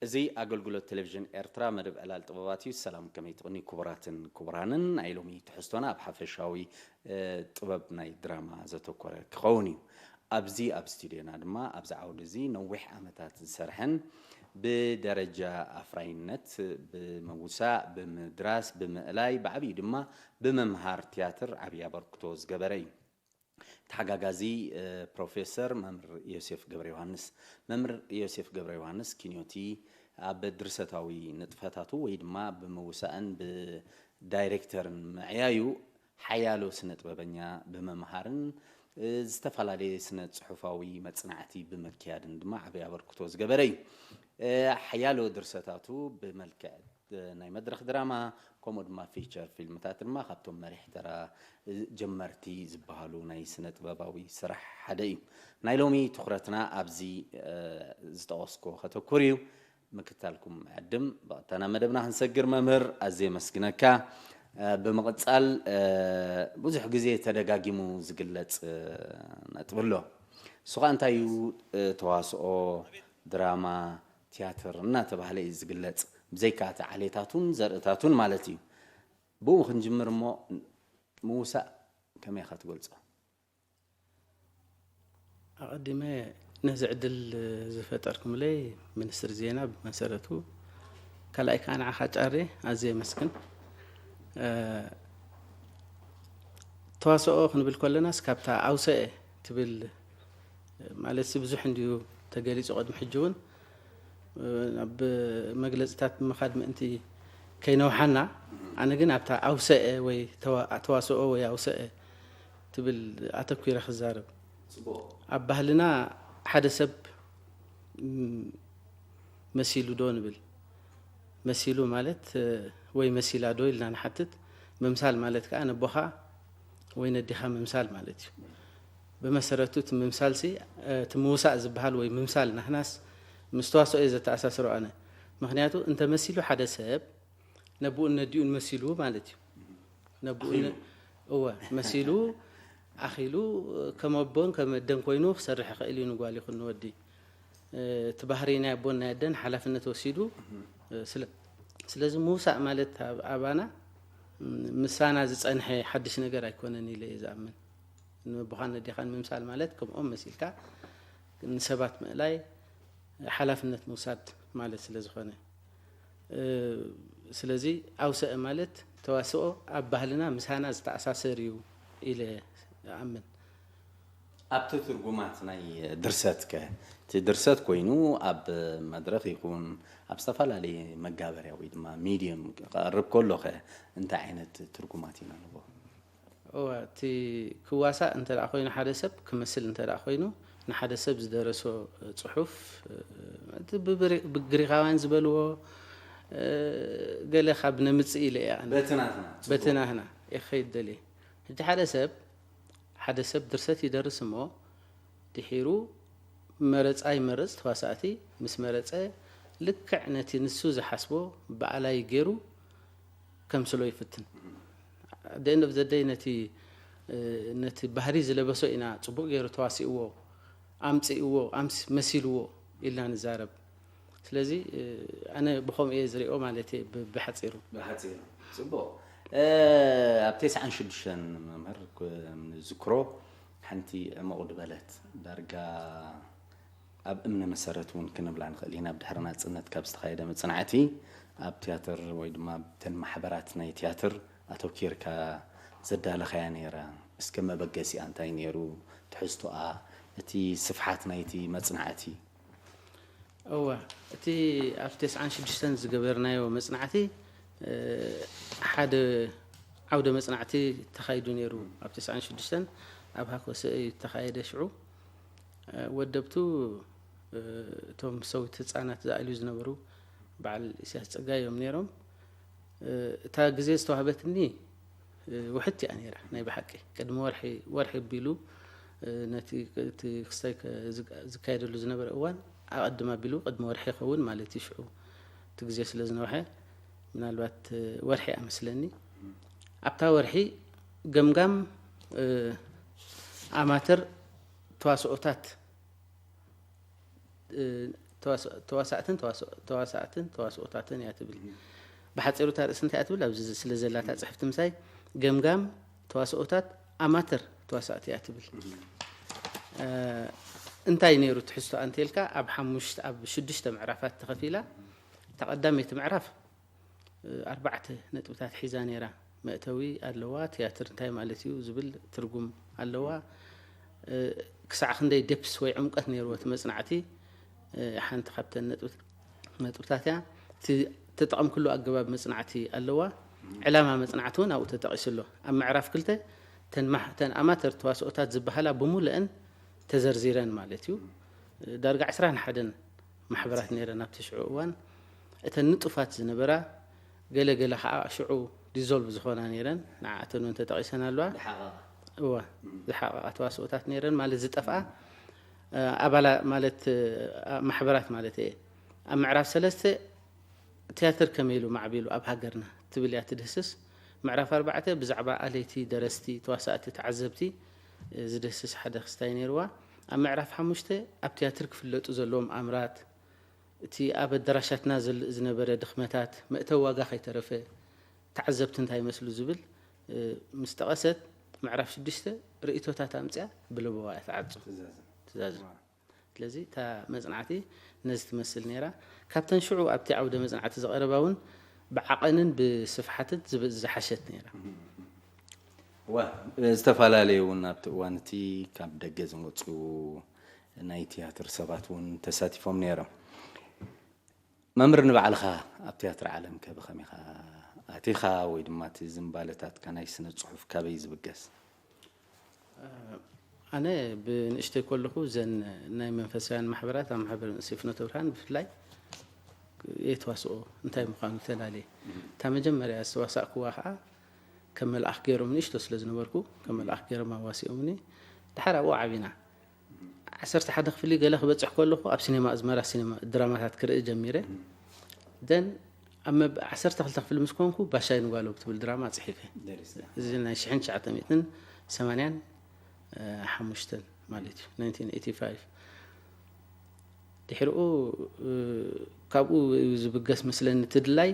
እዚ ኣገልግሎት ቴሌቪዥን ኤርትራ መደብ ዕላል ጥበባት እዩ። ሰላም፣ ከመይ ትቕኒ ክቡራትን ክቡራንን? ናይ ሎሚ ትሕዝቶና ኣብ ሓፈሻዊ፣ እ፣ ጥበብ ናይ ድራማ ዘተኮረ ክኸውን እዩ። ኣብዚ ኣብ ስቱድዮና ድማ ኣብዚ ዓውዲ እዚ ነዊሕ ዓመታት ዝሰርሐን ብደረጃ ኣፍራይነት ብምውሳእ፣ ብምድራስ፣ ብምእላይ፣ ብዓብዪ ድማ ብምምሃር ትያትር ዓብዪ ኣበርክቶ ዝገበረ እዩ። ተሓጋጋዚ፣ እ፣ ፕሮፌሰር መምህር ዮሴፍ ገብረ ዮሃንስ። መምህር ዮሴፍ ገብረ ዮሃንስ ኪንዮቲ ኣብ ድርሰታዊ ንጥፈታቱ ወይ ድማ ብምውሳእን ብዳይሬክተርን ምዕያዩ ሓያሎ ስነ ጥበበኛ ብምምሃርን፣ እ፣ ዝተፈላለየ ስነ ጽሑፋዊ መጽናዕቲ ብምክያድን ድማ ዓብዪ ኣበርክቶ ዝገበረ እዩ። እ፣ ሓያሎ ድርሰታቱ ብመልክዕ፣ እ፣ ናይ መድረኽ ድራማ፣ ከምኡ ድማ ፊቸር ፊልምታት ድማ ካብቶም መሪሕ ተራ፣ እ፣ ጀመርቲ ዝበሃሉ ናይ ስነ ጥበባዊ ስራሕ ሓደ እዩ። ናይ ሎሚ ትኹረትና ኣብዚ፣ እ፣ ዝጠቐስኩ ከተኩር እዩ። ምክታልኩም ዕድም ብቐጥታ ናብ መደብና ክንሰግር መምህር ኣዝየ የመስግነካ። እ፣ ብምቕጻል፣ እ፣ ብዙሕ ግዜ ተደጋጊሙ ዝግለጽ፣ እ፣ ነጥቢ ኣሎ። እሱ ኸኣ እንታይ እዩ? እ፣ ተዋስኦ፣ ድራማ፣ ትያትር እናተባህለ እዩ ዝግለጽ። ብዘይካ እቲ ዓሌታቱን ዘርእታቱን ማለት እዩ። ብኡ ክንጅምር እሞ ምውሳእ ከመይ ኢኻ ትገልጾ? ኣቐዲመ ነዚ ዕድል ዝፈጠርኩምለይ ሚኒስትሪ ዜና ብመሰረቱ፣ ካልኣይ ከዓ ንዓኻ ጫሬ ኣዝየ የመስግን። እ፣ ተዋስኦ ክንብል ከለናስ ካብታ ኣውሰኤ ትብል ማለት ብዙሕ እንድዩ ተገሊጹ ቅድሚ ሕጂ እውን፣ እ፣ ናብ መግለጽታት ብምኻድ ምእንቲ ከይነውሓና፣ ኣነ ግን ኣብታ ኣውሰኤ ወይ ተዋ-፣ ተዋስኦ ወይ ኣውሰኤ ትብል ኣተኲረ ክዛረብ። ጽቡቕ። ኣብ ባህልና ሓደ ሰብ፣ ም፣ መሲሉ ዶ ንብል? መሲሉ ማለት፣ እ፣ ወይ መሲላ ዶ ኢልና ንሓትት። ምምሳል ማለት ከኣ ነቦኻ ወይ ነዴኻ ምምሳል ማለት እዩ። ብመሰረቱ እቲ ምምሳልሲ፣ እ፣ እቲ ምውሳእ ዝበሃል ወይ ምምሳል ናህናስ ምስ ተዋስኦ እየ ዘተኣሳስሮ ኣነ። ምኽንያቱ እንተ መሲሉ ሓደ ሰብ ነቦኡን ነዲኡን መሲሉ ማለት እዩ። ነቦኡን፣ ኣኺሉ። እወ፣ መሲሉ፣ ኣኺሉ፣ ከም ኣቦን ከም ኣደን ኮይኑ ክሰርሕ ይኽእል እዩ፣ ንጓል ይኹን ንወዲ። እ፣ እቲ ባህሪ ናይ ኣቦን ናይ ኣደን ሓላፍነት ወሲዱ፣ እ፣ ስለ-፣ ስለዚ ምውሳእ ማለት ኣብ-፣ ኣባና፣ ም-፣ ምሳና ዝጸንሐ ሓድሽ ነገር ኣይኮነን ኢለ እየ ዝኣምን። ንቦኻን ነዴኻን ምምሳል ማለት ከምኦም መሲልካ ንሰባት ምእላይ ሓላፍነት ምውሳድ ማለት ስለ ዝኾነ፣ እ፣ ስለዚ ኣውሰአ ማለት ተዋስኦ ኣብ ባህልና ምሳና ዝተኣሳሰር እዩ ኢለ እኣምን። ኣብቲ ትርጉማት ናይ ድርሰትከ? እቲ ድርሰት ኮይኑ ኣብ መድረኽ ይኹን ኣብ ዝተፈላለየ መጋበርያ ወይ ድማ ሚድየም ክቐርብ ከሎኸ እንታይ ዓይነት ትርጉማት ኢና ንቦ? እወ፣ እቲ ክዋሳእ እንተ ደኣ ኮይኑ ሓደ ሰብ፣ ክምስል እንተ ደኣ ኮይኑ፣ ንሓደ ሰብ ዝደረሶ ጽሑፍ፣ እቲ ብብሪ-፣ ብግሪኻውያን ዝበልዎ፣ ገለ ካብ ነምጽእ ኢለ እየ ኣነ። በቲ ናትና፣ ጽቡቕ። በቲ ናህና እየ ክኸይድ ደልየ። ሕጂ ሓደ ሰብ፣ ሓደ ሰብ ድርሰት ይደርስ እሞ፣ ድሒሩ መረጻ ይመርጽ፣ ተዋሳእቲ ምስ መረጸ፣ ልክዕ ነቲ ንሱ ዝሓስቦ ብኣላይ ገይሩ ከምስሎ ይፍትን። At the end of the day ነቲ፣ እ፣ ነቲ ባህሪ ዝለበሶ ኢና ጽቡቕ ገይሩ ተዋሲእዎ፣ ኣምጺእዎ፣ ኣምስ-፣ መሲልዎ ኢልና ንዛረብ። ስለዚ፣ እ፣ ኣነ ብኸምኡ እየ ዝሪኦ ማለት እየ ብ-፣ ብሓጺሩ። ብሓጺሩ። ጽቡቕ። እ፣ ኣብ ተስዓን ሽዱሽተን መምህር ክ-፣ ንዝክሮ ሓንቲ ዕሙቕ ዝበለት ዳርጋ ኣብ እምነ መሰረት እውን ክንብላ ንኽእል ኢና። ብድሕሪ ናጽነት ካብ ዝተኻየደ መጽናዕቲ ኣብ ትያትር ወይ ድማ ኣብተን ማሕበራት ናይ ትያትር ኣተኪርካ ዘዳለኻያ ነይራ። እስከ መበገሲኣ እንታይ ነይሩ? ትሕዝቶኣ፣ እቲ ስፍሓት ናይቲ መጽናዕቲ? እወ፣ እቲ ኣብ ተስዓን ሽዱሽተን ዝገበርናዮ መጽናዕቲ፣ እ፣ ሓደ ዓውደ መጽናዕቲ ተኻይዱ ነይሩ። ኣብ ተስዓን ሽዱሽተን ኣብ ሃኮሰ እዩ ዝተኻየደ። ሽዑ፣ እ፣ ወደብቱ፣ እ፣ እቶም ሰዊት ህጻናት ዝኣልዩ ዝነበሩ በዓል ኢሳያስ ጸጋይ እዮም ነይሮም። እ፣ እታ ግዜ ዝተዋህበትኒ፣ እ፣ ውሕድቲ እያ ነይራ። ናይ ብሓቂ ቅድሚ ወርሒ፣ ወርሒ ኣቢሉ፣ እ፣ ነቲ፣ እቲ ክስታይ ከ-፣ ዝካ-፣ ዝካየደሉ ዝነበረ እዋን ኣቐድም ኣቢሉ ቅድሚ ወርሒ ይኸውን ማለት እዩ። ሽዑ እቲ ግዜ ስለ ዝነውሐ ምናልባት፣ እ፣ ወርሒ እያ መስለኒ። ኣብታ ወርሒ ገምጋም፣ እ፣ ኣማተር ተዋስኦታት፣ እ፣ ተዋሳእትን ተዋሳእትን ተዋስኦታትን እያ ትብል። ብሓፂሩ እታ ርእሲ እንታይ እያ ትብል? ኣብዚ ስለ ዘላታ ፅሕፍቲ ምሳይ ገምጋም ተዋስኦታት ኣማተር ተዋሳእቲ እያ ትብል። እንታይ ነይሩ ትሕዝቶ ኣንቴልካ ኣብ ሓሙሽተ ኣብ ሽዱሽተ ምዕራፋት ተኸፊላ። እታ ቀዳመይቲ ምዕራፍ ኣርባዕተ ነጥብታት ሒዛ ነይራ። መእተዊ ኣለዋ፣ ትያትር እንታይ ማለት እዩ ዝብል ትርጉም ኣለዋ። ክሳዕ ክንደይ ዴፕስ ወይ ዕምቀት ነይርዎ እቲ መጽናዕቲ፣ ሓንቲ ካብተን ነጥብታት እያ። እቲ ተጠቐምክሉ ኣገባብ መጽናዕቲ ኣለዋ። ዕላማ መጽናዕቲ እውን ኣብኡ ተጠቒሱ ኣሎ። ኣብ ምዕራፍ ክልተ ተን ኣማተር ተዋስኦታት ዝበሃላ ብምሉአን ተዘርዚረን ማለት እዩ። ዳርጋ ዕስራን ሓደን ማሕበራት ነይረን ኣብቲ ሽዑ እዋን። እተን ንጡፋት ዝነበራ፣ ገለ ገለ ከዓ ሽዑ ዲዞልቭ ዝኾና ነይረን፣ ንዓኣተን እውን ተጠቒሰን ኣለዋ። እዋ፣ ዝሓቐቓ ተዋስኦታት ነይረን ማለት ዝጠፍኣ ኣባላ ማለት ማሕበራት ማለት እየ። ኣብ ምዕራፍ ሰለስተ ትያትር ከመይ ኢሉ ማዕቢሉ ኣብ ሃገርና ትብል እያ ትድህስስ። ምዕራፍ ኣርባዕተ ብዛዕባ ኣለይቲ፣ ደረስቲ፣ ተዋሳእቲ፣ ተዓዘብቲ ዝድህስስ ሓደ ክስታይ ነይርዋ። ኣብ ምዕራፍ ሓሙሽተ ኣብ ትያትር ክፍለጡ ዘለዎም ኣምራት፣ እቲ ኣብ ኣደራሻትና ዝነበረ ድኽመታት፣ መእተዊ ዋጋ ከይተረፈ ተዓዘብቲ እንታይ ይመስሉ ዝብል ምስ ጠቐሰት፣ ምዕራፍ ሽዱሽተ ርእይቶታት ኣምፅያ ብለበዋ እያ ትዓፁ። ትእዛዝን። ስለዚ እታ መፅናዕቲ ነዚ ትመስል ነይራ። ካብተን ሽዑ ኣብቲ ዓውደ መፅናዕቲ ዝቐረባ እውን ብዓቐንን ብስፍሓትን ዝሓሸት ነይራ። ዋ፣ ዝተፈላለዩ እውን ኣብቲ እዋን እቲ ካብ ደገ ዝመፁ ናይ ትያትር ሰባት እውን ተሳቲፎም ነይሮም። መምህር፣ ንባዕልኻ ኣብ ትያትር ዓለም ከ ብኸመይ ኢኻ ኣቲኻ ወይ ድማ እቲ ዝንባለታትካ ናይ ስነ ፅሑፍ ካበይ ዝብገስ? ኣነ ብንእሽተይ ከለኹ እዘን ናይ መንፈሳውያን ማሕበራት ኣብ ማሕበር ንእስ ፍኖተ ብርሃን ብፍላይ የተዋስኦ እንታይ ምዃኑ ተላለየ። እታ መጀመርያ ዝተዋሳእክዋ ከዓ ከም መልኣኽ ገይሮም ንእሽቶ ስለ ዝነበርኩ ከም መልኣኽ ገይሮም ኣዋሲኦምኒ። ድሓር ኣብኡ ዓቢና። ዓሰርተ ሓደ ክፍሊ ገለ ክበፅሕ ከለኹ ኣብ ሲኔማ ኣዝመራ ሲኔማ ድራማታት ክርኢ ጀሚረ። ደን ኣብ ዓሰርተ ክልተ ክፍሊ ምስ ኮንኩ ባሻይ ንጓሎም ትብል ድራማ ፅሒፈ። እዚ ናይ ሽሕን ትሽዓተ ሚእትን ሰማንያን ሓሙሽተን ማለት እዩ፣ ናይንቲን ኤይቲ ፋይቭ። ድሕሪኡ ካብኡ እዩ ዝብገስ መስለኒ እቲ ድላይ።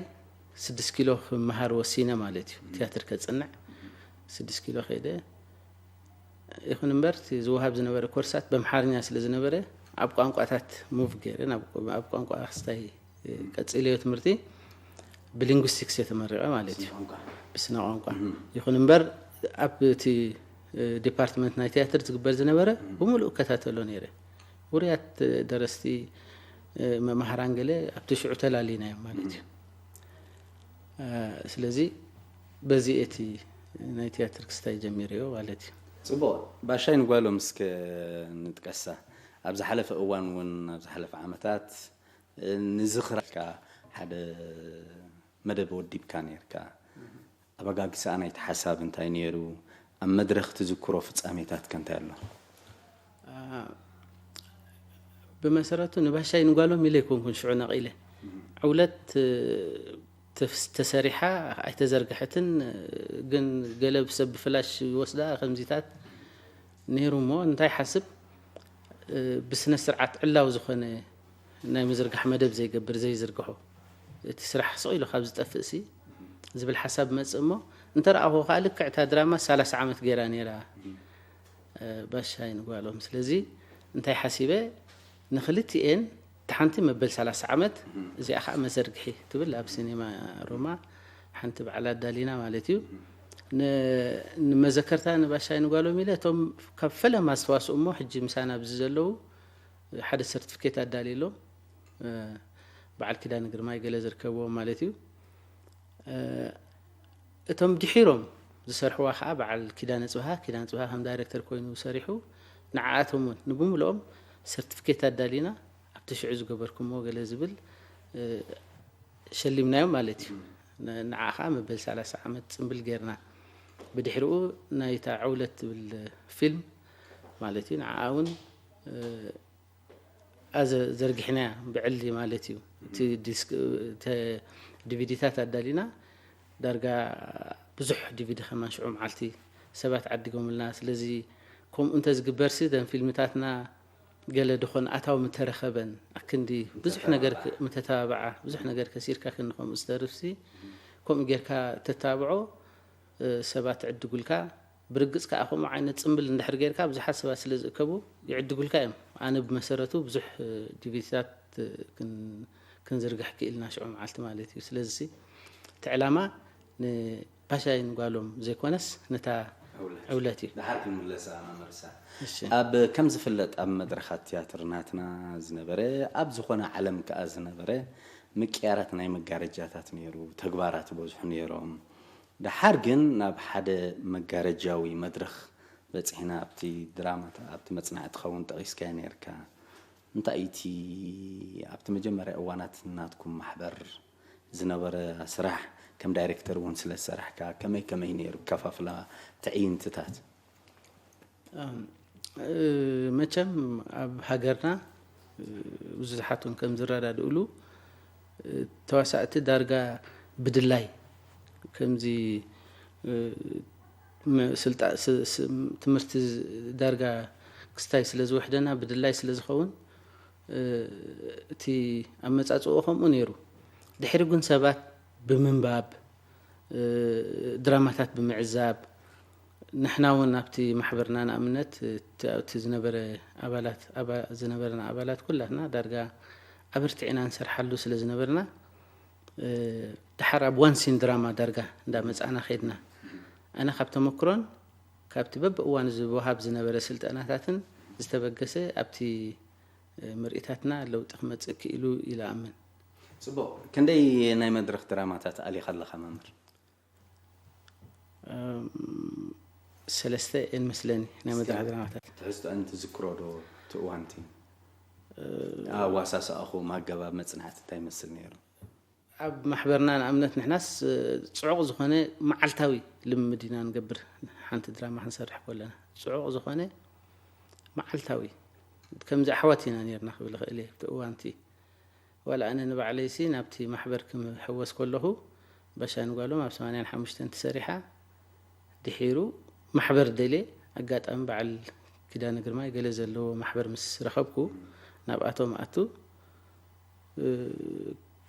ስድስት ኪሎ ክመሃር ወሲነ ማለት እዩ፣ ትያትር ከፅንዕ። ስድስት ኪሎ ከይደ። ይኹን እምበር እቲ ዝወሃብ ዝነበረ ኮርሳት በምሓርኛ ስለ ዝነበረ ኣብ ቋንቋታት ሙቭ ገይረ፣ ኣብ ቋንቋ ክስታይ ቀፂለዮ ትምህርቲ። ብሊንጉስቲክስ እየ ተመሪቐ ማለት እዩ፣ ብስነ ቋንቋ። ይኹን እምበር ኣብ እቲ ዲፓርትመንት ናይ ትያትር ዝግበር ዝነበረ ብምሉእ እከታተሎ ነይረ። ውሩያት ደረስቲ፣ መማህራን ገለ ኣብቲ ሽዑ ተላሊና እዮም ማለት እዩ። ስለዚ በዚ እቲ ናይ ትያትር ክስታይ ጀሚረዮ ማለት እዩ። ጽቡቕ። ባሻይ ንጓሎም እስከ ንጥቀሳ። ኣብ ዝሓለፈ እዋን እውን፣ ኣብ ዝሓለፈ ዓመታት ንዝኽራካ ሓደ መደብ ወዲብካ ነርካ። ኣበጋግስኣ ናይቲ ሓሳብ እንታይ ነይሩ? ኣብ መድረኽ ትዝክሮ ፍጻሜታትከ እንታይ ኣሎ? ብመሰረቱ ንባሻይ ንጓሎም ኢለ ኣይኮንኩን ሽዑ ነቒለ። ዕውለት ተሰሪሓ ኣይተዘርግሐትን፣ ግን ገለ ሰብ ብፍላሽ ይወስዳ ከምዚታት ነይሩ። እሞ እንታይ ሓስብ ብስነ ስርዓት ዕላዊ ዝኾነ ናይ ምዝርጋሕ መደብ ዘይገብር ዘይዝርግሖ፣ እቲ ስራሕ ስቕ ኢሉ ካብ ዝጠፍእ ሲ ዝብል ሓሳብ መፅእ። እሞ እንተረኣኹ ከዓ ልክዕ እታ ድራማ ሰላሳ ዓመት ገይራ ነይራ ባሻይ ንጓሎም። ስለዚ እንታይ ሓሲበ ንክልቲኤን እታ ሓንቲ መበል ሰላሳ ዓመት እዚኣ ከዓ መዘርግሒ ትብል ኣብ ሲኔማ ሮማ ሓንቲ ባዕላ ኣዳሊና ማለት እዩ። ንመዘከርታ ንባሻይ ንጓሎም ኢለ እቶም ካብ ፈለማ ዝተዋስኡ እሞ ሕጂ ምሳና ኣብዚ ዘለዉ ሓደ ሰርቲፊኬት ኣዳልየሎም፣ በዓል ኪዳነ ግርማይ ገለ ዝርከብዎም ማለት እዩ። እቶም ድሒሮም ዝሰርሕዋ ከዓ በዓል ኪዳነ ፅብሃ፣ ኪዳነ ፅብሃ ከም ዳይረክተር ኮይኑ ሰሪሑ፣ ንዓኣቶም እውን ንብምልኦም ሰርቲፊኬት ኣዳሊና ኣብቲ ሽዑ ዝገበርኩሞ ገለ ዝብል ሸሊምናዮም ማለት እዩ። ንዓ ከዓ መበል ሰላሳ ዓመት ፅምብል ጌርና። ብድሕሪኡ ናይታ ዕውለት ትብል ፊልም ማለት እዩ፣ ንዓ እውን ኣዘ ዘርጊሕናያ ብዕሊ ማለት እዩ። እቲ ዲስክ ዲቪዲታት ኣዳሊና ዳርጋ ብዙሕ ዲቪዲ ከማን ሽዑ መዓልቲ ሰባት ዓዲጎምልና። ስለዚ ከምኡ እንተዝግበርሲ እተን ፊልምታትና ገለ ድኾን ኣታዊ ምተረኸበን ኣክንዲ ብዙሕ ነገር ክ- ምተተባብዓ ብዙሕ ነገር ከሲርካ ክንዲ ከምኡ ዝደርፍሲ ከምኡ ጌርካ ተተባብዖ፣ እ፣ ሰባት ዕድጉልካ። ብርግጽ ከኣ ከምኡ ዓይነት ጽምብል እንድሕር ጌርካ ብዙሓት ሰባት ስለ ዝእከቡ ይዕድጉልካ እዮም። ኣነ ብመሰረቱ ብዙሕ፣ እ፣ ዲቪዲታት፣ እ፣ ክን- ክንዝርግሕ ክኢልና ሽዑ መዓልቲ ማለት እዩ። ስለዚሲ እቲ ዕላማ ንባሻይን ጓሎም ዘይኮነስ ነታ ዕውለት እዩ። ድሓር ክንምለሳ መመርሳ እሺ። ኣብ ከም ዝፍለጥ ኣብ መድረኻት ትያትር ናትና ዝነበረ ኣብ ዝኾነ ዓለም ከኣ ዝነበረ ምቅያራት ናይ መጋረጃታት ነይሩ። ተግባራት በዝሑ ነይሮም። ድሓር ግን ናብ ሓደ መጋረጃዊ መድረኽ በፂሕና ኣብቲ ድራማ ኣብቲ መፅናዕቲ ኸውን ጠቒስካዮ ነርካ። እንታይ እቲ ኣብቲ መጀመርያ እዋናት ናትኩም ማሕበር ዝነበረ ስራሕ ከም ዳይሬክተር እውን ስለ ዝሰራሕካ ከመይ ከመይ ነይሩ ከፋፍላ ትዕይንትታት? መቸም ኣብ ሃገርና ብዙሓት እውን ከም ዝረዳድእሉ ተዋሳእቲ ዳርጋ ብድላይ ከምዚ ትምህርቲ ዳርጋ ክስታይ ስለ ዝውሕደና ብድላይ ስለ ዝኸውን እቲ ኣመፃፅኦ ከምኡ ነይሩ። ድሕሪ ግን ሰባት ብምንባብ ድራማታት ብምዕዛብ ንሕና እውን ኣብቲ ማሕበርና ንኣብነት እቲ ዝነበረ ኣባላት ዝነበርና ኣባላት ኩላትና ዳርጋ ኣብርትዕና ንሰርሓሉ ስለ ዝነበርና ድሓር ኣብ ዋን ሲን ድራማ ዳርጋ እንዳመፃና ከድና። ኣነ ካብ ተመክሮን ካብቲ በብእዋኑ ዝወሃብ ዝነበረ ስልጠናታትን ዝተበገሰ ኣብቲ ምርኢታትና ለውጢ ክመፅእ ክኢሉ ኢለ ኣምን። ፅቡቅ። ክንደይ ናይ መድረኽ ድራማታት ኣሊኻ ኣለኻ መምህር? ሰለስተ እየን መስለኒ ናይ መድረኽ ድራማታት። ትሕዝቶአን ትዝክሮ ዶ? እቲ እዋንቲ ኣዋሳስኣኹም ኣገባብ መፅናዕቲ እንታይ ይመስል ነይሩ? ኣብ ማሕበርና ንኣብነት ንሕናስ ፅዑቕ ዝኾነ መዓልታዊ ልምምድ ኢና ንገብር። ሓንቲ ድራማ ክንሰርሕ ከለና ፅዑቕ ዝኾነ መዓልታዊ ከምዚ ኣሕዋት ኢና ነርና ክብል ይኽእል እየ ኣብቲ እዋንቲ። ዋላ ኣነ ንባዕለይሲ ናብቲ ማሕበር ክምሕወስ ከለኹ ባሻን ጓሎም ኣብ ሰማንያን ሓሙሽተን ተሰሪሓ ድሒሩ ማሕበር ደልየ ኣጋጣሚ በዓል ኪዳነ ግርማይ ገለ ዘለዎ ማሕበር ምስ ረኸብኩ ናብኣቶም ኣቱ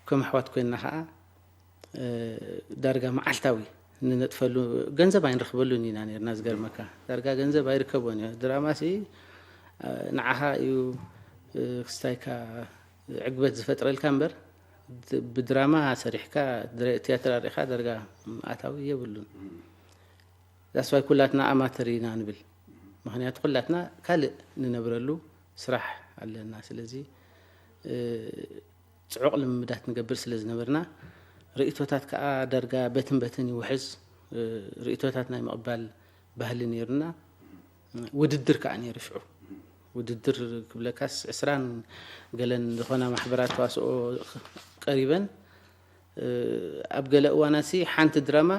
ከም ኣሕዋት ኮይንና ከዓ ዳርጋ መዓልታዊ ንነጥፈሉ ገንዘብ ኣይንረኽበሉን ኢና ነርና። ዝገርመካ ዳርጋ ገንዘብ ኣይርከቦን እዩ። ድራማ ሲ ንዓኻ እዩ ክስታይካ ዕግበት ዝፈጥረልካ እምበር ብድራማ ሰሪሕካ ትያትር ኣሪእካ ዳርጋ ኣታዊ የብሉን። ዛስዋይ ኩላትና ኣማተር ኢና ንብል። ምክንያቱ ኩላትና ካልእ ንነብረሉ ስራሕ ኣለና። ስለዚ ፅዑቕ ልምምዳት ንገብር ስለ ዝነበርና ርእቶታት ከዓ ዳርጋ በትን በትን ይውሕዝ። ርእቶታት ናይ ምቕባል ባህሊ ነይሩና። ውድድር ከዓ ነይሩ ሽዑ። ውድድር ክብለካስ ዕስራን ገለን ዝኾና ማሕበራት ተዋስኦ ቀሪበን ኣብ ገለ እዋናሲ ሓንቲ ድራማ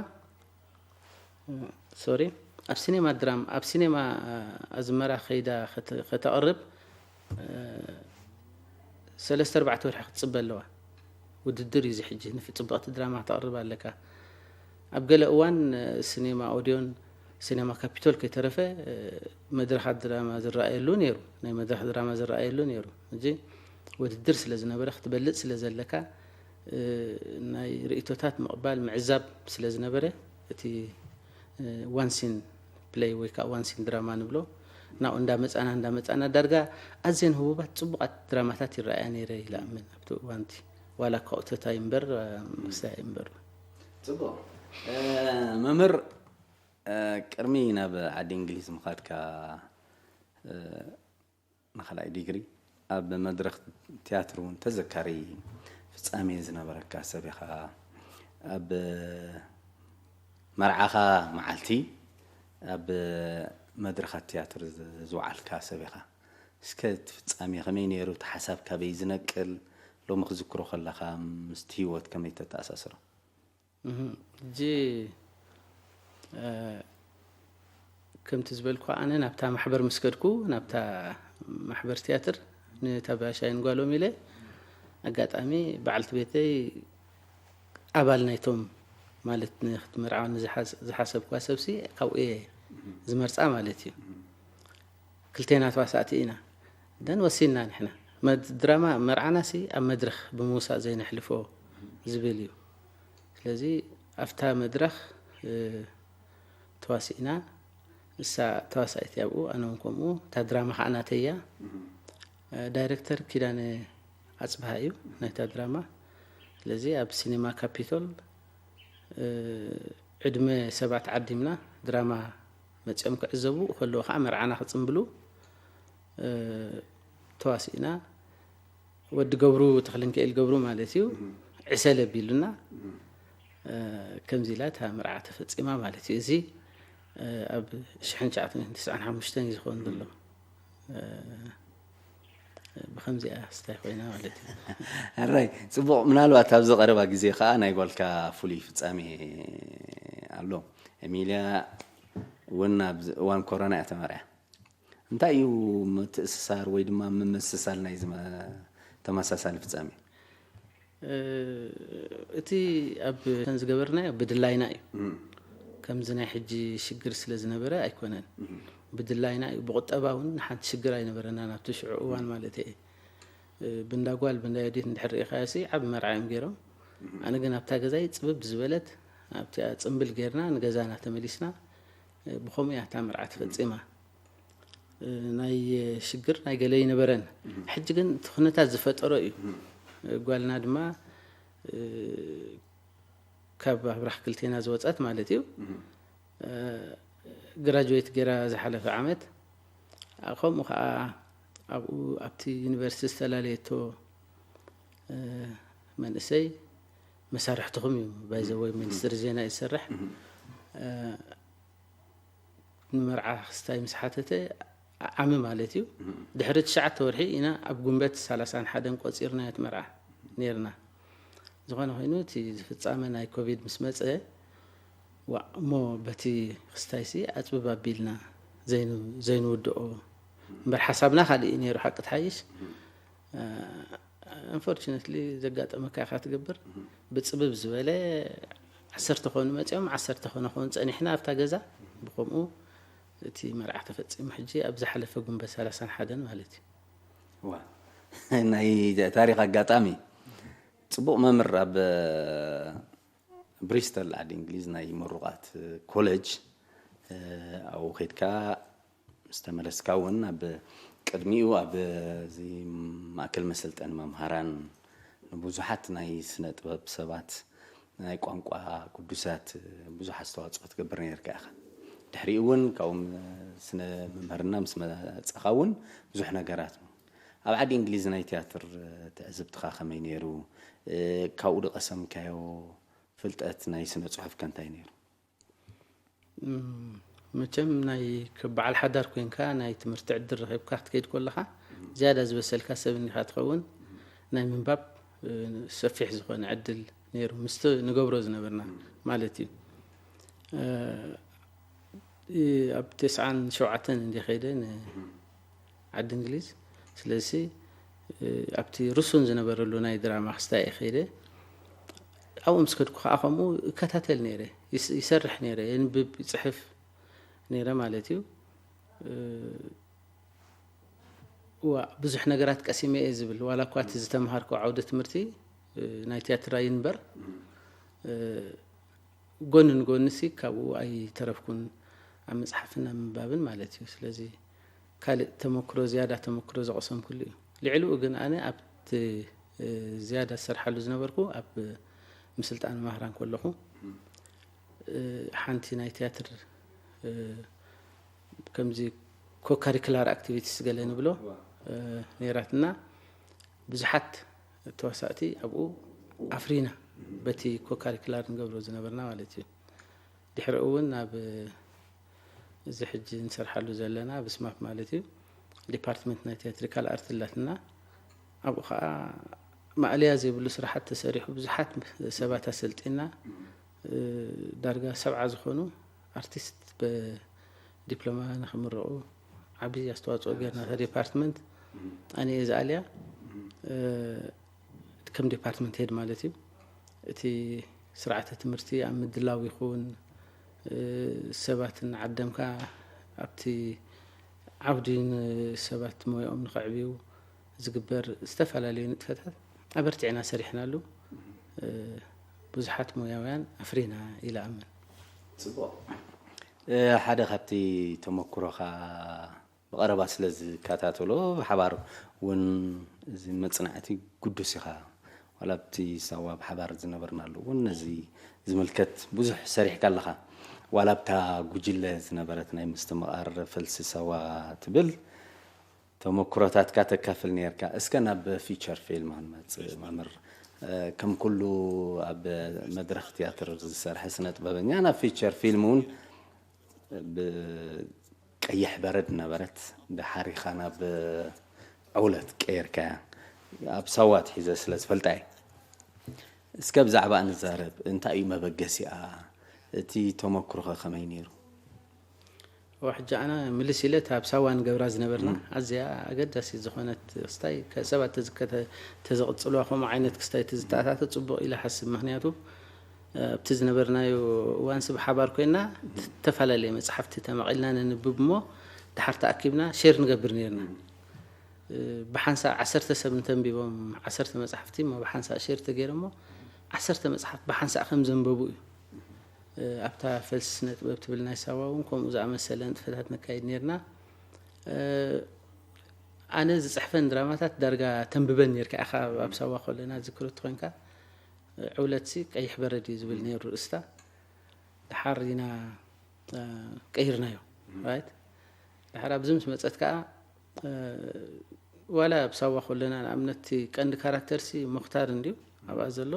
ሶሪ ኣብ ሲኔማ ድራማ ኣብ ሲኔማ ኣዝመራ ከይዳ ከተቕርብ ሰለስተ ኣርባዕተ ወርሒ ክትፅበ ኣለዋ። ውድድር እዩ እዚ ሕጂ ንፍ ፅብቕቲ ድራማ ክተቕርብ ኣለካ። ኣብ ገለ እዋን ሲኔማ ኦድዮን ሲኔማ ካፒቶል ከይተረፈ መድረኻት ድራማ ዝረኣየሉ ነይሩ ናይ መድረኽ ድራማ ዝረኣየሉ ነይሩ። እዚ ውድድር ስለ ዝነበረ ክትበልፅ ስለ ዘለካ ናይ ርእቶታት ምቕባል ምዕዛብ ስለ ዝነበረ እቲ ዋን ሲን ፕለይ ወይ ከዓ ዋን ሲን ድራማ ንብሎ ናብኡ እንዳመፃና እንዳመፃና ዳርጋ ኣዝየን ህቡባት ፅቡቓት ድራማታት ይረኣያ ነይረ ኢለ ኣምን ኣብቲ እዋንቲ ዋላ እኳ ኡተታይ እምበር ክሳይ እምበር። ፅቡቕ። መምህር፣ ቅድሚ ናብ ዓዲ እንግሊዝ ምኻድካ ንኻልኣይ ዲግሪ ኣብ መድረኽ ትያትር እውን ተዘካሪ ፍጻሜ ዝነበረካ ሰብ ኢኻ። ኣብ መርዓኻ መዓልቲ ኣብ መድረኻት ትያትር ዝወዓልካ ሰብ ኢኻ። እስከ እቲ ፍጻሜ ከመይ ነይሩ? እቲ ሓሳብ ካበይ ዝነቅል? ሎሚ ክዝክሮ ከለኻ ምስቲ ህይወት ከመይ ተተኣሳስሮ? ሕጂ ከምቲ ዝበልኩ ኣነ ናብታ ማሕበር ምስ ከድኩ ናብታ ማሕበር ትያትር ንታባሻይን ጓሎም ኢለ ኣጋጣሚ በዓልቲ ቤተይ ኣባል ናይቶም ማለት ንክትምርዓወኒ ዝሓሰብኳ ሰብሲ ካብኡ እየ ዝመርፃ ማለት እዩ። ክልቴና ተዋሳእቲ ኢና። ደን ወሲንና ንሕና መድ- ድራማ መርዓናሲ ኣብ መድረኽ ብምውሳእ ዘይነሕልፎ ዝብል እዩ። ስለዚ ኣብታ መድረኽ እ፣ ተዋሲእና፣ እሳ ተዋሳኢት ኣብኡ፣ ኣነ እውን ከምኡ። እታ ድራማ ከዓ ናተይ እያ። እ፣ ዳይሬክተር ኪዳነ ኣፅብሃ እዩ ናይታ ድራማ። ስለዚ ኣብ ሲኔማ ካፒቶል እ፣ ዕድመ ሰባት ዓዲምና ድራማ መፂኦም ክዕዘቡ ከለዉ ከዓ መርዓና ክፅምብሉ እ፣ ተዋሲእና። ወዲ ገብሩ፣ ተኽለንክኤል ገብሩ ማለት እዩ፣ ዕሰል ኣቢሉና። እ፣ ከምዚ ኢላ እታ መርዓ ተፈፂማ ማለት እዩ። እዚ እ፣ ኣብ ሽሕን ትሽዓተ ሚእትን ትስዓን ሓሙሽተን እዩ ዝኸውን ዘሎ። እ፣ ብኸምዚኣ ስታይ ኮይና ማለት እዩ። ሕራይ፣ ፅቡቕ። ምናልባት ኣብዚ ቀረባ ግዜ ከዓ ናይ ጓልካ ፍሉይ ፍፃሜ ኣሎ። ኤሚልያ እውን ኣብዚ እዋን ኮሮና እያ ተመርዕያ። እንታይ እዩ ምትእስሳር ወይ ድማ ምምስሳል ናይ ዝመ- ተመሳሳሊ ፍፃሜ? እ፣ እቲ ኣብ ተን ዝገበርናዮ ብድላይና እዩ። ከምዚ ናይ ሕጂ ሽግር ስለ ዝነበረ ኣይኮነን። ብድላይና እዩ። ብቁጠባ እውን ሓንቲ ሽግር ኣይነበረናን ኣብቲ ሽዑ እዋን ማለት እየ። እ፣ ብንዳ ጓል ብንዳ የዲት እንድሕር ርኢኻዮ ሲ ዓብ መርዓ እዮም ገይሮም። ኣነ ግን ኣብታ ገዛይ ፅብብ ዝበለት ኣብቲኣ ፅምብል ጌርና ንገዛና ተመሊስና። እ፣ ብኸምኡ እያ እታ መርዓ ተፈፂማ። እ፣ ናይ ሽግር ናይ ገለ ኣይነበረን። ሕጂ ግን እቲ ኩነታት ዝፈጠሮ እዩ። እ፣ ጓልና ድማ እ፣ ካብ ኣብራኽ ክልቴና ዝወፀት ማለት እዩ። እ፣ ግራጁዌት ገይራ ዝሓለፈ ዓመት። ከምኡ ከዓ ኣብኡ ኣብቲ ዩኒቨርሲቲ ዝተፈላለየቶ እ፣ መንእሰይ መሳርሕትኹም እዩ። ባይዘወይ ሚኒስትሪ ዜና እዩ ዝሰርሕ። እ፣ ንመርዓ ክስታይ ምስ ሓተተ ዓሚ ማለት እዩ። ድሕሪ ትሽዓተ ወርሒ ኢና ኣብ ጉንበት ሰላሳን ሓደን ቆፂርናዮ እቲ መርዓ ነይርና። ዝኾነ ኮይኑ እቲ ዝፍፃመ ናይ ኮቪድ ምስ መፀ፣ ዋእ እሞ በቲ ክስታይሲ ኣፅብብ ኣቢልና ዘይን- ዘይንውድኦ እምበር ሓሳብና ካልእ እዩ ነይሩ። ሓቂ ትሓይሽ። ኣንፎርቹነትሊ ዘጋጠመካ ኢኻ ትገብር። ብፅብብ ዝበለ ዓሰርተ ኮኑ መፂኦም፣ ዓሰርተ ኮነ ክኾን ፀኒሕና ኣብታ ገዛ። ብከምኡ እቲ መርዓ ተፈፂሙ። ሕጂ ኣብ ዝሓለፈ ጉንበት ሰላሳን ሓደን ማለት እዩ። ዋ፣ ናይ ታሪክ ኣጋጣሚ። ፅቡቅ መምህር ኣብ ብሪስተል ዓዲ እንግሊዝ ናይ ምሩቃት ኮሌጅ ኣብኡ ከይድካ ምስ ተመለስካ እውን ኣብ ቅድሚኡ ኣብዚ ማእከል መሰልጠኒ መምሃራን ንብዙሓት ናይ ስነ ጥበብ ሰባት ናይ ቋንቋ ቅዱሳት ብዙሕ ኣስተዋፅኦ ትገብር ነርካ ኢኻ። ድሕሪኡ እውን ካብኡ ስነ መምህርና ምስ መፀኻ እውን ብዙሕ ነገራት ኣብ ዓዲ እንግሊዝ ናይ ትያትር ትዕዝብትኻ ከመይ ነይሩ? ካብኡ ዝቐሰምካዮ ፍልጠት ናይ ስነ ፅሑፍ ከ እንታይ ነይሩ? መቸም ናይ በዓል ሓዳር ኮይንካ ናይ ትምህርቲ ዕድል ረኺብካ ክትከይድ ከለኻ ዝያዳ ዝበሰልካ ሰብ እኒኻ ትኸውን። ናይ ምንባብ ሰፊሕ ዝኾነ ዕድል ነይሩ ምስቲ ንገብሮ ዝነበርና ማለት እዩ። ኣብ ተስዓን ሸውዓተን እንደ ከይደ ዓዲ እንግሊዝ። ስለዚ ኣብቲ ርሱን ዝነበረሉ ናይ ድራማ ክስታይ እየ ከይደ። ኣብኡ ምስ ከድኩ ከዓ ከምኡ እከታተል ነይረ፣ ይሰርሕ ነይረ፣ የንብብ፣ ይፅሕፍ ነይረ ማለት እዩ። ዋ ብዙሕ ነገራት ቀሲመ እየ ዝብል ዋላ እኳ እቲ ዝተምሃርኩ ዓውደ ትምህርቲ ናይ ቲያትር ኣይንበር ጎኒ ንጎኒ ሲ ካብኡ ኣይተረፍኩን ኣብ መፅሓፍን ኣብ ምንባብን ማለት እዩ። ስለዚ ካልእ ተመክሮ ዝያዳ ተመክሮ ዘቐሰምኩሉ እዩ። ልዕሊኡ ግን ኣነ ኣብቲ ዝያዳ ዝሰርሓሉ ዝነበርኩ ኣብ ምስልጣን መምህራን ከለኹ ሓንቲ ናይ ቲያትር ከምዚ ኮካሪክላር ኣክቲቪቲስ ገለ ንብሎ ነይራትና። ብዙሓት ተዋሳእቲ ኣብኡ ኣፍሪና በቲ ኮካሪክላር ንገብሮ ዝነበርና ማለት እዩ። ድሕሪኡ እውን ናብ እዚ ሕጂ ንሰርሓሉ ዘለና ብስማፕ ማለት እዩ ዲፓርትመንት ናይ ቲያትሪካል ኣርት ኣላትና። ኣብኡ ከዓ ማእለያ ዘይብሉ ስራሓት ተሰሪሑ ብዙሓት ሰባት ኣሰልጢና ዳርጋ ሰብዓ ዝኾኑ ኣርቲስት ብዲፕሎማ ንክምረቑ ዓብዪ ኣስተዋፅኦ ገይርና እታ ዲፓርትመንት ኣነ እየ ዝኣልያ። ከም ዲፓርትመንት ሄድ ማለት እዩ። እቲ ስርዓተ ትምህርቲ ኣብ ምድላው ይኹን ሰባት እናዓደምካ ኣብቲ ዓውዲ ንሰባት ሞያኦም ንኸዕብዩ ዝግበር ዝተፈላለዩ ንጥፈታት ኣበርቲዕና ሰሪሕናሉ። እ፣ ብዙሓት ሞያውያን ኣፍሪና ኢለ ኣምን። ጽቡቕ። እ፣ ሓደ ካብቲ ተመኩሮኻ ብቐረባ ስለ ዝከታተሎ፣ ብሓባር እውን እዚ መጽናዕቲ ግዱስ ኢኻ። ዋላ ኣብቲ ሳዋ ብሓባር ዝነበርናሉ እውን ነዚ ዝምልከት ብዙሕ ሰሪሕካ ኣለኻ። ዋላ ኣብታ ጉጅለ ዝነበረት ናይ ምስትምቓር ፈልሲ ሳዋ ትብል ተመኩሮታትካ ተካፍል ነርካ። እስከ ናብ ፊቸር ፊልም ክንመጽእ መምህር። እ፣ ከም ኩሉ ኣብ መድረኽ ትያትር ዝሰርሐ ስነ ጥበበኛ ናብ ፊቸር ፊልም እውን ብቀይሕ በረድ ነበረት፣ ድሓር ኢኻ ናብ ዕውለት ቀይርካያ። ኣብ ሳዋ ትሒዘ ስለ ዝፈልጣ እየ። እስከ ብዛዕባ ንዛረብ፣ እንታይ እዩ መበገሲኣ? እቲ ተመኩሮኸ ከመይ ነይሩ? ሕጂ ኣነ ምልስ ኢለ እታ ኣብ ሳዋ ንገብራ ዝነበርና ኣዝያ ኣገዳሲ ዝኾነት ክስታይ ከ-፣ ሰባት ተዝከተ-፣ ተዘቕጽልዋ ከምኡ ዓይነት ክስታይ ተዝተኣታተ ጽቡቕ ኢለ ሓስብ። ምኽንያቱ ኣብቲ ዝነበርናዮ እዋንሲ ብሓባር ኮይና ዝተፈላለየ መጽሓፍቲ ተማቒልና ነንብብ እሞ ድሓር ተኣኪብና ሼር ንገብር ነርና። ብሓንሳእ ዓሰርተ ሰብ እንተንቢቦም ዓሰርተ መጽሓፍቲ እሞ ብሓንሳእ ሼር ተገይሮሞ ዓሰርተ መጽሓፍቲ ብሓንሳእ ከም ዘንበቡ እዩ። ኣብታ ፈልሲ ስነ ጥበብ ትብል ናይ ሳዋ እውን ከምኡ ዝኣመሰለ ንጥፈታት ነካይድ ነርና። ኣነ ዝፅሕፈን ድራማታት ዳርጋ ተንብበን ነርካ ኢኻ ኣብ ሳዋ ከለና ዝክርት ኮይንካ። ዕውለትሲ ቀይሕ በረድ እዩ ዝብል ነይሩ ርእስታ። ድሓር ኢና ቀይርናዮ። ራይት፣ ድሓር ኣብዚ ምስ መፀት ከዓ ዋላ ኣብ ሳዋ ከለና ንኣብነት እቲ ቀንዲ ካራክተርሲ ሙክታር እንድዩ ኣብኣ ዘሎ።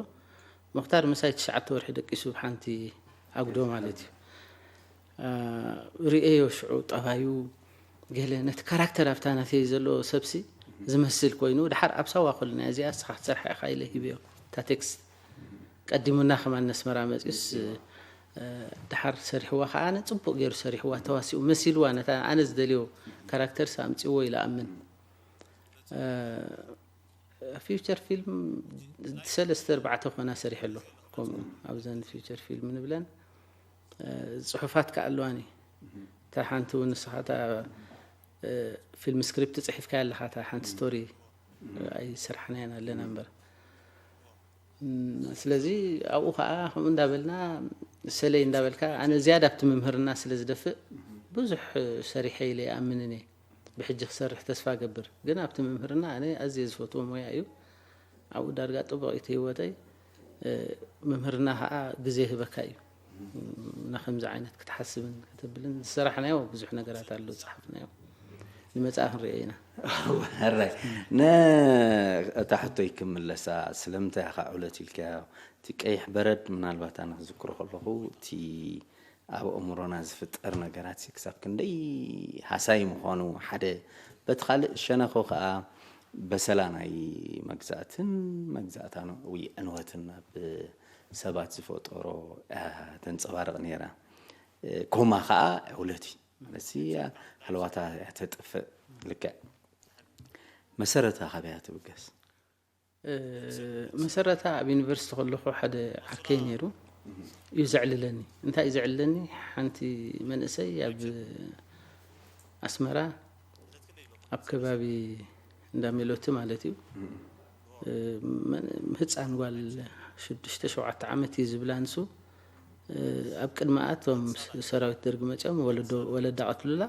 ሙክታር ምሳይ ትሽዓተ ወርሒ ደቂሱ ብሓንቲ ኣጉዶ ማለት እዩ። ርእየዮ ሽዑ ጠባዩ ገለ ነቲ ካራክተር ኣብታ ናተይ ዘሎ ሰብሲ ዝመስል ኮይኑ፣ ድሓር ኣብ ሳዋ ከለና እዚኣ እስኻ ክትሰርሓ ኢኻ ኢለ ሂብዮ እታ ቴክስት። ቀዲሙና ከማን ነስመራ መፂኡስ ድሓር ሰሪሕዋ ከዓ ኣነ ፅቡቅ ገይሩ ሰሪሕዋ፣ ተዋሲኡ መሲልዋ፣ ነታ ኣነ ዝደልዮ ካራክተርስ ኣምፂዎ ኢለ ኣምን። ፊውቸር ፊልም ሰለስተ ኣርባዕተ ኮና ሰሪሐ ኣለኹ። ከምኡ ኣብዘን ፊውቸር ፊልም ንብለን ፅሑፋት ከዓ ኣለዋኒ። እታ ሓንቲ እውን ንስኻ እታ ፊልም ስክሪፕት ፅሒፍካ ኣለኻ፣ እታ ሓንቲ ስቶሪ ኣይሰርሓናያን ኣለና እምበር። ስለዚ ኣብኡ ከዓ ከምኡ እንዳበልና ሰለይ እንዳበልካ፣ ኣነ ዝያዳ ኣብቲ ምምህርና ስለ ዝደፍእ ብዙሕ ሰሪሐ ኢለ ይኣምንን እየ። ብሕጂ ክሰርሕ ተስፋ ገብር። ግን ኣብቲ ምምህርና ኣነ ኣዝየ ዝፈትዎ ሞያ እዩ። ኣብኡ ዳርጋ ጥቡቕ እቲ ህይወተይ። ምምህርና ከዓ ግዜ ይህበካ እዩ። ናከምዚ ዓይነት ክትሓስብን ከተብልን ዝሰራሕናዮ ብዙሕ ነገራት ኣሎ፣ ዝፀሓፍናዮ። ንመፅኣ ክንሪኦ ኢና። ሕራይ፣ ነታ ሕቶይ ክምለሳ፣ ስለምንታይ ኢኻ ዕውለት ኢልካዮ? እቲ ቀይሕ በረድ ምናልባት ኣነ ክዝክሮ ከለኹ እቲ ኣብ ኣእምሮና ዝፍጠር ነገራት ክሳብ ክንደይ ሃሳይ ምዃኑ ሓደ፣ በቲ ካልእ ሸነኹ ከዓ በሰላ ናይ መግዛእትን መግዛእታዊ ዕንወትን ኣብ ሰባት ዝፈጠሮ ተንፀባርቕ ነይራ። ኮማ ከዓ ዕውለት እዩ ማለት ሃለዋታ ተጥፍእ። ልክዕ። መሰረታ ካበያ ትብገስ? መሰረታ ኣብ ዩኒቨርሲቲ ከለኹ ሓደ ዓርከይ ነይሩ እዩ ዘዕልለኒ። እንታይ እዩ ዘዕልለኒ? ሓንቲ መንእሰይ ኣብ ኣስመራ ኣብ ከባቢ እንዳ ሜሎቲ ማለት እዩ፣ ህፃን ጓል ሽዱሽተ ሸውዓተ ዓመት እዩ ዝብላ ንሱ። ኣብ ቅድሚኣ እቶም ሰራዊት ደርጊ መፂኦም ወለዶ-፣ ወለዳ ቀትሉላ።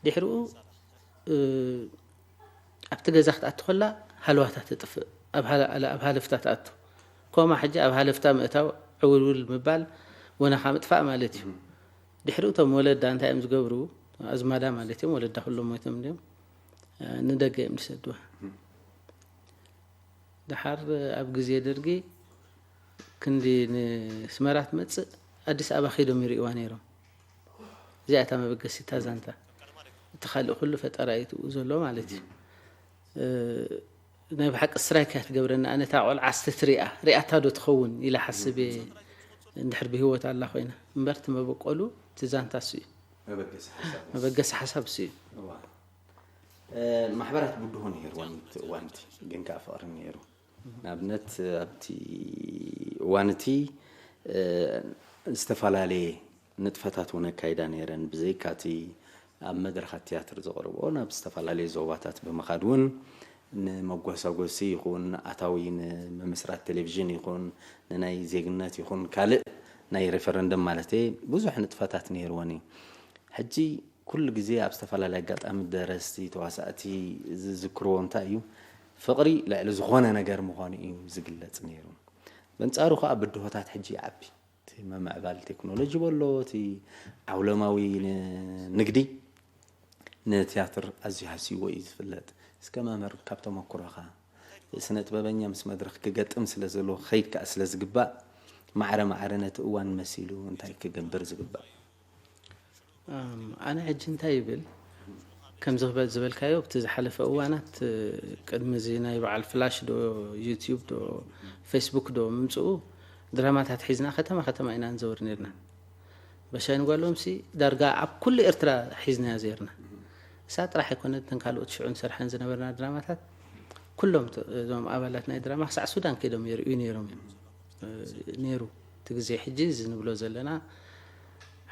ድሕሪኡ ኣብቲ ገዛ ክትኣቱ ከላ ሃለዋታ ትጥፍእ፣ ኣብ ሃለ-፣ ኣብ ሃለፍታ ትኣቱ። ኮማ ሕጂ ኣብ ሃለፍታ ምእታው፣ ዕውልውል ምባል፣ ወናኻ ምጥፋእ ማለት እዩ። ድሕሪኡ እቶም ወለዳ እንታይ እዮም ዝገብሩ? ኣዝማዳ ማለት እዮም፣ ወለዳ ኩሎም ሞይቶም እንዲዮም፣ ንደገ እዮም ዝሰድዋ። ድሓር ኣብ ግዜ ደርጊ ክንዲ ንስመራ ትመጽእ ኣዲስ ኣበባ ከይዶም ይርእይዋ ነይሮም። እዚኣ እታ መበገሲታ ዛንታ። እቲ ካልእ ኩሉ ፈጠራ እዩ ትብኡ ዘሎ ማለት እዩ። እ፣ ናይ ብሓቂ ስትራይክ እያ ትገብረኒ። ኣነ እታ ቆልዓ እስቲ ትሪኣ፣ ሪኣታ ዶ ትኸውን ኢለ ሓስብ እየ። እንድሕር ብህይወት ኣላ ኮይና። እምበር እቲ መበቆሉ እቲ ዛንታ እሱ እዩ። መበገሲ ሓሳብ። መበገሲ ሓሳብ እሱ እዩ። እዋ። እ፣ ማሕበራት ብድሆ ነይርወን እቲ እዋን እቲ፣ ግን ከኣ ፍቕሪ ነይሩ። ንኣብነት ኣብቲ እዋን እቲ፣ እ፣ ዝተፈላለየ ንጥፈታት እውን ኣካይዳ ነይረን። ብዘይካ እቲ ኣብ መድረኻት ትያትር ዘቕርቦ ናብ ዝተፈላለዩ ዞባታት ብምኻድ እውን ንመጓሳጎሲ ይኹን ኣታዊ ንምምስራት ቴሌቪዥን ይኹን ንናይ ዜግነት ይኹን ካልእ ናይ ሬፈረንደም ማለት ብዙሕ ንጥፈታት ነይርወን እዩ። ሕጂ ኩሉ ግዜ ኣብ ዝተፈላለዩ ኣጋጣሚ ደረስቲ፣ ተዋሳእቲ ዝዝክርዎ እንታይ እዩ? ፍቕሪ ልዕሊ ዝኾነ ነገር ምዃኑ እዩ ዝግለጽ ነይሩ። በንጻሩ ከኣ ብድሆታት ሕጂ ይዓቢ። እቲ ምምዕባል ቴክኖሎጂ በሎ፣ እቲ ዓውለማዊ ን-፣ ንግዲ ንትያትር ኣዝዩ ሃስይዎ እዩ ዝፍለጥ። እስከ መምህር ካብ ተመኩሮኻ፣ ስነ ጥበበኛ ምስ መድረኽ ክገጥም ስለ ዘለዎ፣ ክኸይድ ከኣ ስለ ዝግባእ፣ ማዕረ ማዕረ ነቲ እዋን መሲሉ እንታይ ክገብር ዝግባእ? ኣም፣ ኣነ ሕጂ እንታይ ይብል፣ ከምዚ ክበል ዝበልካዮ፣ ኣብቲ ዝሓለፈ እዋናት፣ እ፣ ቅድሚ እዚ ናይ በዓል ፍላሽ ዶ፣ ዩቲዩብ ዶ፣ ፌስቡክ ዶ ምምፅኡ፣ ድራማታት ሒዝና ከተማ ከተማ ኢና ንዘውር ነርና። በሻይ ንጓሎምሲ ዳርጋ ኣብ ኩሉ ኤርትራ ሒዝናዮ ዘርና። እሳ ጥራሕ ኣይኮነትን፣ ካልኦት ሽዑ ንሰርሐን ዝነበርና ድራማታት፣ ኩሎም ተ-፣ እዞም ኣባላት ናይ ድራማ ክሳዕ ሱዳን ከይዶም ይርእዩ ነይሮም እዮም። እ፣ ነይሩ እቲ ግዜ። ሕጂ እዚ ንብሎ ዘለና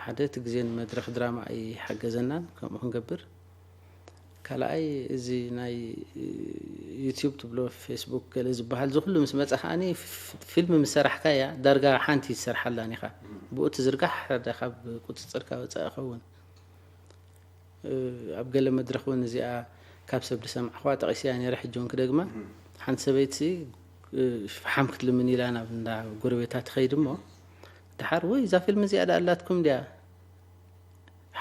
ሓደ እቲ ግዜ ንመድረኽ ድራማ ኣይሓገዘናን፣ ከምኡ ክንገብር። ካልኣይ፣ እዚ ናይ ዩቲዩብ ትብሎ፣ ፌስቡክ ገለ ዝበሃል፣ እዚ ኩሉ ምስ መጸ ከኣኒ ፍ-፣ ፊልም ምስ ሰራሕካ እያ፣ ዳርጋ ሓንቲ ትሰርሓላን ኢኻ። ብኡ ትዝርጋሕ ሓደ ካብ ቁጽጽርካ ወጻኢ ይኸውን። እ፣ ኣብ ገለ መድረኽ እውን እዚኣ ካብ ሰብ ዝሰማዕኽዋ ጠቒሰያ ነይረ፣ ሕጂ እውን ክደግማ። ሓንቲ ሰበይቲ፣ እ፣ ፈሓም ክትልምን ኢላ ናብ እንዳ ጎረቤታ ትኸይድ እሞ፣ ደሓር፣ "ወይ፣ እዛ ፊልም እዚኣ ደኣ ኣላትኩም ድያ?"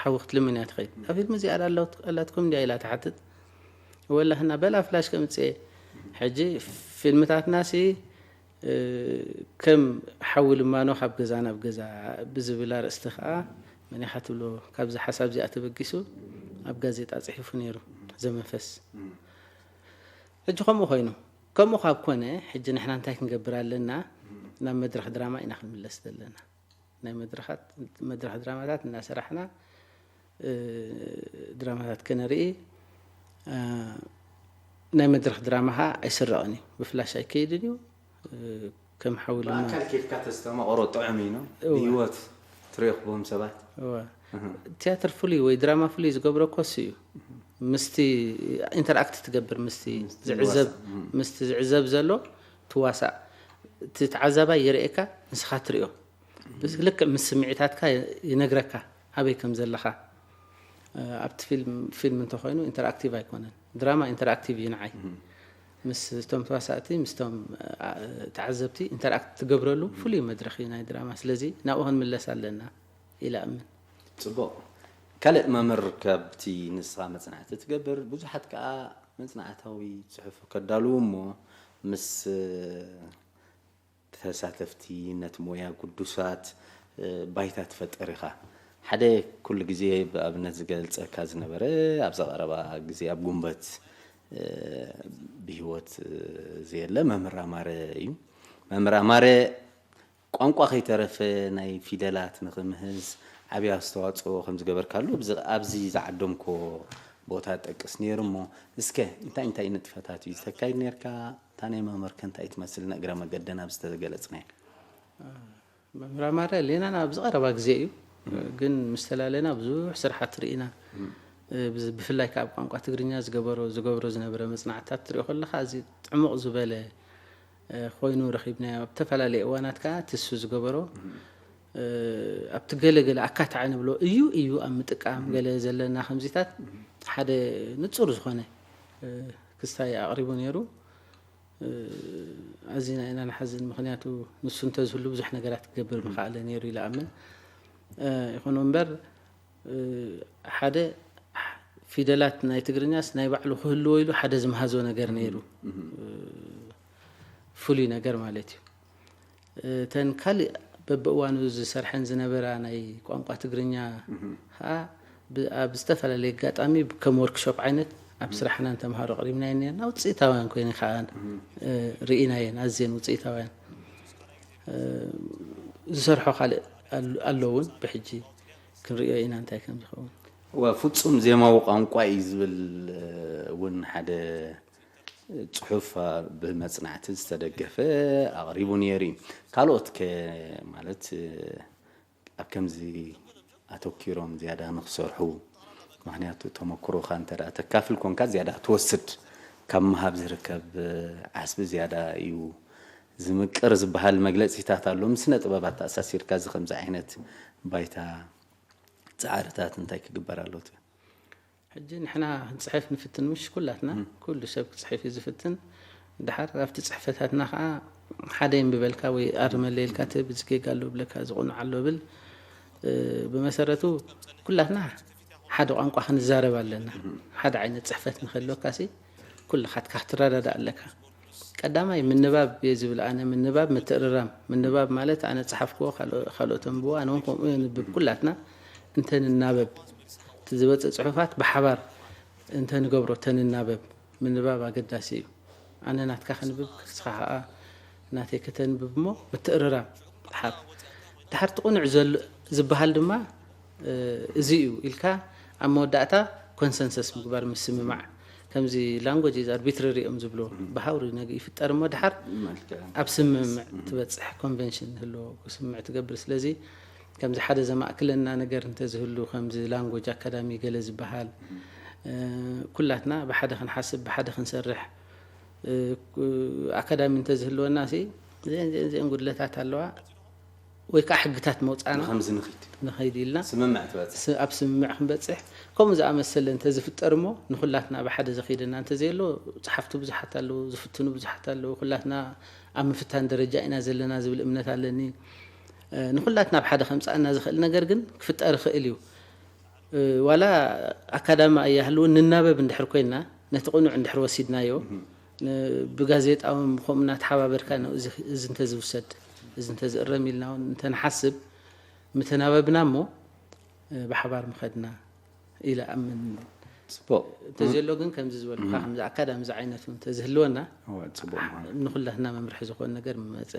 ሓዊ ክትልምን እያ ትኸይድ። "እዛ ፊልም እዚኣ ደኣ ኣላትኩም ድያ?" ኢላ ትሓትት። "ወላህና በላ ፍላሽ ከምጽኤ። ሕጂ ፊልምታትናሲ፣ እ፣ ከም ሓዊ ልማኖ ካብ ገዛ ናብ ገዛ" ብዝብል ኣርእስቲ ከኣ መን ኢኻ ትብሎ፣ ካብዚ ሓሳብ እዚኣ ተበጊሱ ኣብ ጋዜጣ ጽሒፉ ነይሩ ዘመንፈስ። ሕጂ ከምኡ ኮይኑ፣ ከምኡ ካብ ኮነ፣ ሕጂ ንሕና እንታይ ክንገብር ኣለና? ናብ መድረኽ ድራማ ኢና ክንምለስ ዘለና። ናይ መድረኻት-፣ መድረኽ ድራማታት እናሰራሕና፣ እ፣ ድራማታት ከነርኢ፣ እ፣ ናይ መድረኽ ድራማ ኸዓ ኣይስረቕን እዩ፣ ብፍላሽ ኣይከይድን እዩ። እ፣ ከም ሓዊ ልማ-፣ ብኣካል ኬድካ ተስተማቕሮ ጥዑም እዩ ነው? እወ። ብህይወት ትረኽቦም ሰባት? እወ። እህ። ቲያትር ፍሉይ ወይ ድራማ ፍሉይ ዝገብሮ እኮ እሱ እዩ። ምስቲ ኢንተርኣክት ትገብር፣ ምስቲ ምስቲ ዝዕዘብ፣ ዝዋሳእ። እም። ምስቲ ዝዕዘብ ዘሎ ትዋሳእ። እቲ ተዓዛባይ ይርእየካ፣ ንስኻ ትርእዮ። ብስ-፣ ልክዕ ምስ ስምዒታትካ ይ-፣ ይነግረካ ኣበይ ከም ዘለኻ። እ፣ ኣብቲ ፊልም፣ ፊልም እንተኾይኑ ኢንተርኣክቲቭ ኣይኮነን። ድራማ ኢንተርኣክቲቭ እዩ ንዓይ። እም። ምስ እቶም ተዋሳእቲ፣ ምስቶም፣ እ፣ ተዓዘብቲ ኢንተርኣክት ትገብረሉ ፍሉይ መድረኽ እዩ ናይ ድራማ። ስለዚ ናብኡ ክንምለስ ኣለና ኢለ እኣምን። ጽቡቕ። ካልእ መምህር፣ ካብቲ ንስኻ መጽናዕቲ ትገብር፣ ብዙሓት ከኣ መጽናዕታዊ ጽሑፍ ከዳልዉ እሞ ምስ ተሳተፍቲ ነቲ ሞያ ግዱሳት፣ እ፣ ባይታ ትፈጥር ኢኻ። ሓደ ኩሉ ግዜ ብኣብነት ዝገልጸካ ዝነበረ ኣብዛ ቀረባ ግዜ ኣብ ጉንበት፣ እ፣ ብህይወት፣ እ፣ ዘየለ መምህር ኣማረ እዩ። መምህር ኣማረ ቋንቋ ከይተረፈ ናይ ፊደላት ንኽምህዝ ዓብዪ ኣስተዋፅኦ ከም ዝገበርካሉ ኣብዚ፣ ኣብዚ ዝዓደምኮ ቦታ ጠቅስ ነይሩ እሞ እስከ እንታይ እንታይ ንጥፈታት እዩ ዝተካይድ ነርካ? እታ ናይ መምህርከ እንታይ ትመስል ንእግረ መገደን ኣብ ዝተገለጽናዮ? መምህር ኣማረ ሌናና ኣብዚ ቀረባ ግዜ እዩ፣ ግን ምስ ተላለና ብዙሕ ስራሓት ርኢና። እ፣ ብዝ-፣ ብፍላይ ከኣ ኣብ ቋንቋ ትግርኛ ዝገበሮ፣ ዝገብሮ ዝነበረ መጽናዕትታት ትሪኦ ከለኻ ኣዝዩ ጥሙቕ ዝበለ፣ እ፣ ኮይኑ ረኺብናዮ። ኣብ ዝተፈላለየ እዋናት ከኣ ትሱ ዝገበሮ፣ እ፣ ኣብቲ ገለ ገለ ኣካታዒ ንብሎ እዩ እዩ ኣብ ምጥቃም ገለ ዘለና ከምዚታት ሓደ ንጹር ዝኾነ፣ እ፣ ክስታይ ኣቕሪቡ ነይሩ። እ፣ ኣዚና ኢና ንሓዝን። ምኽንያቱ ንሱ እንተዝህሉ ብዙሕ ነገራት ክገብር ምኸኣለ ነይሩ ኢለ ኣምን። እ፣ ይኹን እምበር፣ እ፣ ሓደ ፊደላት ናይ ትግርኛስ ናይ ባዕሉ ክህልዎ ኢሉ ሓደ ዝምሃዞ ነገር ነይሩ። እ፣ ፍሉይ ነገር ማለት እዩ። እተን ካልእ በብእዋኑ ዝሰርሐን ዝነበራ ናይ ቋንቋ ትግርኛ ኸኣ ብ-፣ ኣብ ዝተፈላለየ ኣጋጣሚ ከም ወርክሾፕ ዓይነት ኣብ ስራሕና ንተምሃሮ ኣቕሪብናየን ነርና። ውፅኢታውያን ኮይነን ከኣ፣ እ፣ ርኢናየን፣ ኣዝየን ውፅኢታውያን። እ፣ ዝሰርሖ ካልእ ኣል-፣ ኣሎ እውን ብሕጂ ክንርእዮ ኢና እንታይ ከም ዝኸውን። እወ፣ ፍጹም ዜማዊ ቋንቋ እዩ ዝብል እውን ሓደ ጽሑፍ ብመጽናዕቲ ዝተደገፈ ኣቕሪቡ ነይሩ እዩ። ካልኦት ከ ማለት ኣብ ከምዚ ኣተኪሮም ዝያዳ ንኽሰርሑ ምኽንያቱ ተመክሮኻ እንተ ደኣ ተካፍል ኮንካ ዝያዳ ትወስድ፣ ካብ ምሃብ ዝርከብ ዓስቢ ዝያዳ እዩ ዝምቅር ዝበሃል መግለጺታት ኣሎ። ምስ ስነ ጥበብ ኣተኣሳሲርካ እዚ ከምዚ ዓይነት ባይታ ጻዕርታት እንታይ ክግበር ኣሎ ትብል? ሕጂ ንሕና ክንፅሕፍ ንፍትን ምሽ ኩላትና ኩሉ ሰብ ክፅሕፍ እዩ ዝፍትን። ድሓር ኣብቲ ፅሕፈታትና ከዓ ሓደ ይንብበልካ ወይ ኣርመለ ኢልካ ትህብ፣ እዚ ጌጋ ኣሎ ብለካ፣ ዝቕኑዕ ኣሎ ብል። ብመሰረቱ ኩላትና ሓደ ቋንቋ ክንዛረብ ኣለና። ሓደ ዓይነት ፅሕፈት ንክህልወካ ሲ ኩልኻ ትረዳዳእ ኣለካ። ቀዳማይ ምንባብ እየ ዝብል ኣነ። ምንባብ ምትእርራም። ምንባብ ማለት ኣነ ዝፀሓፍክዎ ካልኦት ኣንብብዎ፣ ኣነ እውን ከምኡ የንብብ። ኩላትና እንተንናበብ፣ እቲ ዝወፀ ፅሑፋት ብሓባር እንተንገብሮ፣ ተንናበብ፣ ምንባብ ኣገዳሲ እዩ። ኣነ ናትካ ከንብብ፣ ንስኻ ከዓ ናተይ ከተንብብ እሞ ምትእርራም። ድሓር ድሓር እቲ ቅኑዕ ዝበሃል ድማ እዚ እዩ ኢልካ ኣብ መወዳእታ ኮንሰንሰስ ምግባር፣ ምስምማዕ። ከምዚ ላንጎጅ ኢዝ ኣርቢትረሪ እዮም ዝብልዎ። ብሃውሪ ነግ ይፍጠር እሞ ድሓር ኣብ ስምምዕ ትበፅሕ፣ ኮንቨንሽን ንህልዎ፣ ስምምዕ ትገብር። ስለዚ ከምዚ ሓደ ዘማእክለና ነገር እንተዝህሉ፣ ከምዚ ላንጎጅ ኣካዳሚ ገለ ዝበሃል፣ ኩላትና ብሓደ ክንሓስብ፣ ብሓደ ክንሰርሕ፣ ኣካዳሚ እንተዝህልወና ሲ እዚአን እዚአን እዚአን ጉድለታት ኣለዋ ወይ ከዓ ሕግታት መውፃእና ከምዚ ንኽድ ንኸይድ ኢልና ስምምዕ ትበፅሕ ስ- ኣብ ስምምዕ ክንበፅሕ። ከምኡ ዝኣመሰለ እንተዝፍጠር እሞ ንኩላትና ብሓደ ዘኽይደና እንተዘየሎ፣ ፀሓፍቲ ብዙሓት ኣለዉ፣ ዝፍትኑ ብዙሓት ኣለዉ። ኩላትና ኣብ ምፍታን ደረጃ ኢና ዘለና ዝብል እምነት ኣለኒ። ንኩላትና ብሓደ ከምፅኣና ዝኽእል ነገር ግን ክፍጠር ይኽእል እዩ። ዋላ ኣካዳሚ ኣይሃልውን፣ ንናበብ እንድሕር ኮይና፣ ነቲ ቅኑዕ እንድሕር ወሲድናዮ፣ ብጋዜጣ እውን ከምኡ እናተሓባበርካ ነው እዚ እንተዝውሰድ፣ እዚ እንተዝእረም ኢልና እውን እንተንሓስብ፣ ምተናበብና እሞ ብሓባር ምኸድና ኢለ ኣምን። ፅቡቅ እንተዘሎ ግን ከምዚ ዝበልኩካ ከምዚ ኣካዳሚ ዝዓይነቱ እንተዝህልወና እወ፣ ፅቡቅ ምዃኑ ንኩላትና መምርሒ ዝኾን ነገር ምመፀ።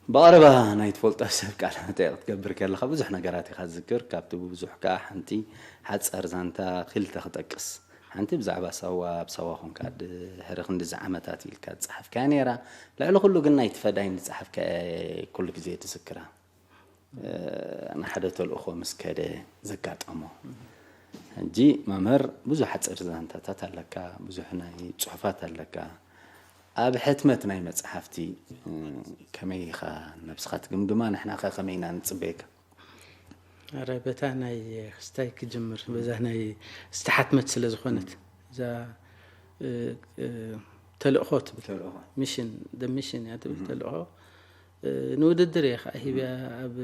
ብቐረባ ናይ ትፈልጦ ሰብ ቃለ መጠይቕ ክትገብር ከለኻ ብዙሕ ነገራት ኢኻ ዝዝክር። ካብቲ ብብዙሕ ከኣ ሓንቲ ሓጸር ዛንታ ክልተ ክጠቅስ። ሓንቲ ብዛዕባ ሳዋ፣ ኣብ ሳዋ ኾንካ ድሕሪ ክንድዚ ዓመታት ኢልካ ዝጸሓፍካያ ነይራ። ልዕሊ ኩሉ ግን ናይቲ ፈዳይን ዝጸሓፍካያ ኩሉ ግዜ ትዝክራ። ንሓደ ተልእኾ ምስ ከደ ዘጋጠሞ። ሕጂ መምህር ብዙሕ ሓጸርቲ ዛንታታት ኣለካ፣ ብዙሕ ናይ ጽሑፋት ኣለካ። ኣብ ሕትመት ናይ መጽሓፍቲ ከመይ ኢኻ ነብስኻ ትግምግማ? ንሕናኸ ከመይ ኢና ንጽበየካ? ኣረ በታ ናይ ክስታይ ክጅምር፣ በዛ ናይ ዝተሓትመት ስለ ዝኾነት፣ እዛ ተልእኾ ትብል፣ ሚሽን ሚሽን እያ ትብል ተልእኾ። ንውድድር እየ ከዓ ሂብያ ኣብ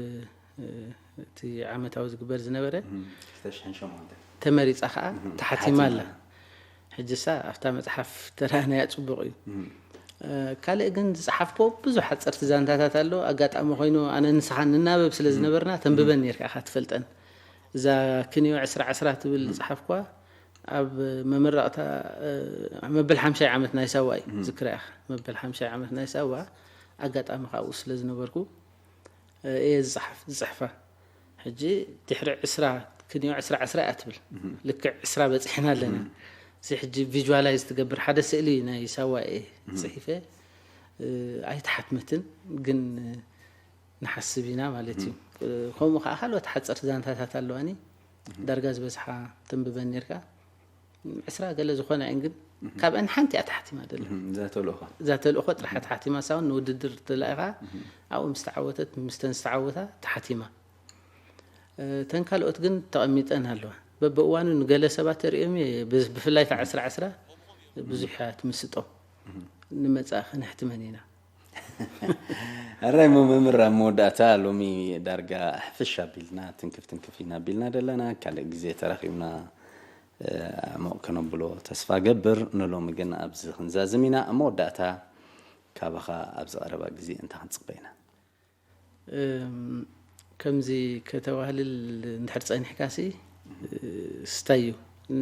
እቲ ዓመታዊ ዝግበር ዝነበረ። ተመሪፃ ከዓ ተሓቲማ ኣላ። ሕጂሳ ኣብታ መፅሓፍ ተረኣናያ ፅቡቕ እዩ። ካልእ ግን ዝፀሓፍኮ ብዙሕ ሓፀርቲ ዛንታታት ኣሎ። ኣጋጣሚ ኮይኑ ኣነ ንስኻ ንናበብ ስለ ዝነበርና ተንብበን ነርካ ኢኻ ትፈልጠን። እዛ ክንዮ ዕስራ ዕስራ ትብል ዝፀሓፍኳ ኣብ መመረቕታ መበል ሓምሻይ ዓመት ናይ ሳዋ እዩ ዝክራ ኢኻ። መበል ሓምሻይ ዓመት ናይ ሳዋ ኣጋጣሚ ካብኡ ስለ ዝነበርኩ እየ ዝፅሓፍ ዝፅሕፋ። ሕጂ ድሕሪ ዕስራ ክንዮ ዕስራ ዕስራ እያ ትብል። ልክዕ ዕስራ በፂሕና ኣለና። እዚ ሕጂ ቪዥዋላይዝ ትገብር ሓደ ስእሊ ናይ ሳዋ እየ ፅሒፈ። ኣይተሓትመትን ግን ንሓስብ ኢና ማለት እዩ። ከምኡ ከዓ ካልኦት ሓፀርቲ ዛንታታት ኣለዋኒ ዳርጋ ዝበዝሓ ተንብበን ነርካ። ዕስራ ገለ ዝኾና እየን ግን ካብአን ሓንቲ እያ ተሓቲማ ደላ። እዛ ተልእኾ እዛ ተልእኾ ጥራሕ ተሓቲማ ሳውን ንውድድር ተላኢኻ ኣብኡ ምስ ተዓወተት ምስተን ዝተዓወታ ተሓቲማ። እተን ካልኦት ግን ተቐሚጠን ኣለዋ። በብእዋኑ ንገለ ሰባት ተርእዮም እየ፣ ብዝ- ብፍላይ እታ ዕስራ ዕስራ ብዙሕ እያ ትምስጦም። ንመጻኢ ከነሕትመን ኢና። ኣራይ መመምር ኣብ መወዳእታ ሎሚ ዳርጋ ሕፍሽ ኣቢልና ትንክፍ ትንክፍ ኢና ኣቢልና ደለና ካልእ ግዜ ተራኺብና ኣዕሙቕ ከነብሎ ተስፋ ገብር። ንሎሚ ግን ኣብዚ ክንዛዝም ኢና። ኣብ መወዳእታ ካባኻ ኣብ ዝቐረባ ግዜ እንታይ ክንጽበ ኢና? ከምዚ ከተባህልል እንድሕር ጸኒሕካሲ ስታይ እዩ።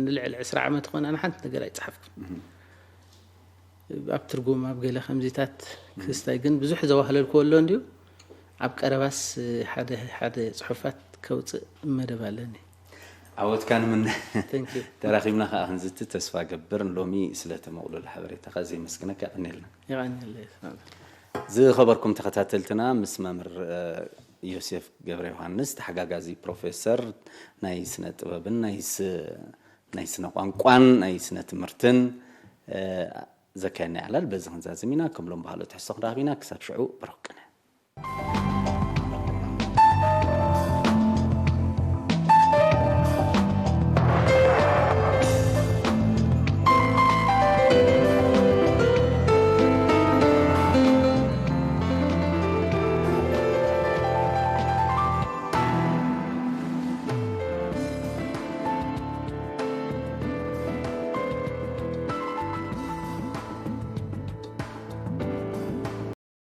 ንልዕሊ ዕስራ ዓመት ኾነ ኣነ ሓንቲ ነገር ኣይጸሓፍኩን። ኣብ ትርጉም ኣብ ገለ ከምዚታት ክስታይ ግን ብዙሕ ዘዋህለልኩ ኣሎ እንድዩ። ኣብ ቀረባስ ሓደ ሓደ ጽሑፋት ከውጽእ መደብ ኣለኒ። ዓወትካ ንምነ። Thank you። ተራኺብና ከዓ ክንዝቲ ተስፋ ገብር። ሎሚ ስለተመቕሉል ሓበሬታኻ ዘመስግነካ ቀኒልና። የቐንየለይ። ዝኸበርኩም ተኸታተልትና ምስ መምህር ዮሴፍ ገብረ ዮሃንስ፣ ተሓጋጋዚ ፕሮፌሰር ናይ ስነ ጥበብን ናይ ስ-፣ ናይ ስነ ቋንቋን ናይ ስነ ትምህርትን፣ እ፣ ዘካየድና ዕላል በዚ ክንዛዝም ኢና። ከም ሎም ባህሎ ትሕዝቶ ክንራኸብ ኢና። ክሳብ ሽዑ ብሩኽ ቅነ።